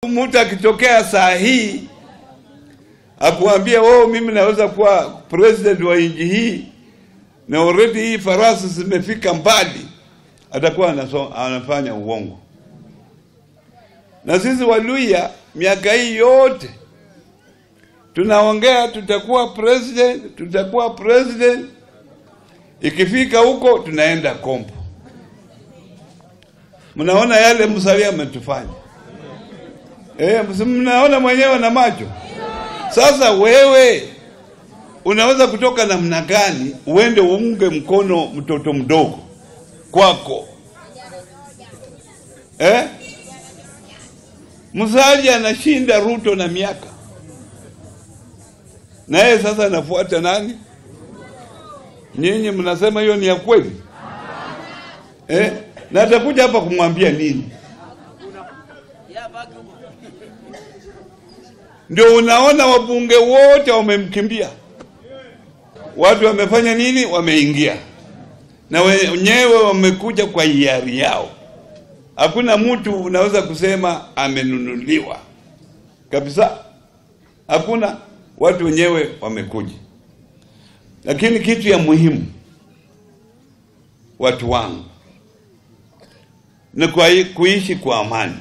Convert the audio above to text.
Mtu akitokea saa hii akuambia oh, mimi naweza kuwa president wa nchi hii na already hii farasi zimefika mbali, atakuwa anafanya uongo. Na sisi Waluhya miaka hii yote tunaongea tutakuwa president, tutakuwa president. Ikifika huko tunaenda kombo. Mnaona yale Musalia ametufanya. Mnaona mwenyewe na macho. Sasa wewe unaweza kutoka namna gani uende uunge mkono mtoto mdogo kwako? Musalia anashinda Ruto na miaka. Na yeye sasa anafuata nani? Nyinyi mnasema hiyo ni ya kweli? Na atakuja hapa kumwambia nini? Ndio unaona wabunge wote wamemkimbia. Watu wamefanya nini? Wameingia. Na wenyewe wamekuja kwa hiari yao. Hakuna mtu unaweza kusema amenunuliwa. Kabisa. Hakuna, watu wenyewe wamekuja. Lakini kitu ya muhimu watu wangu ni kuishi kwa amani.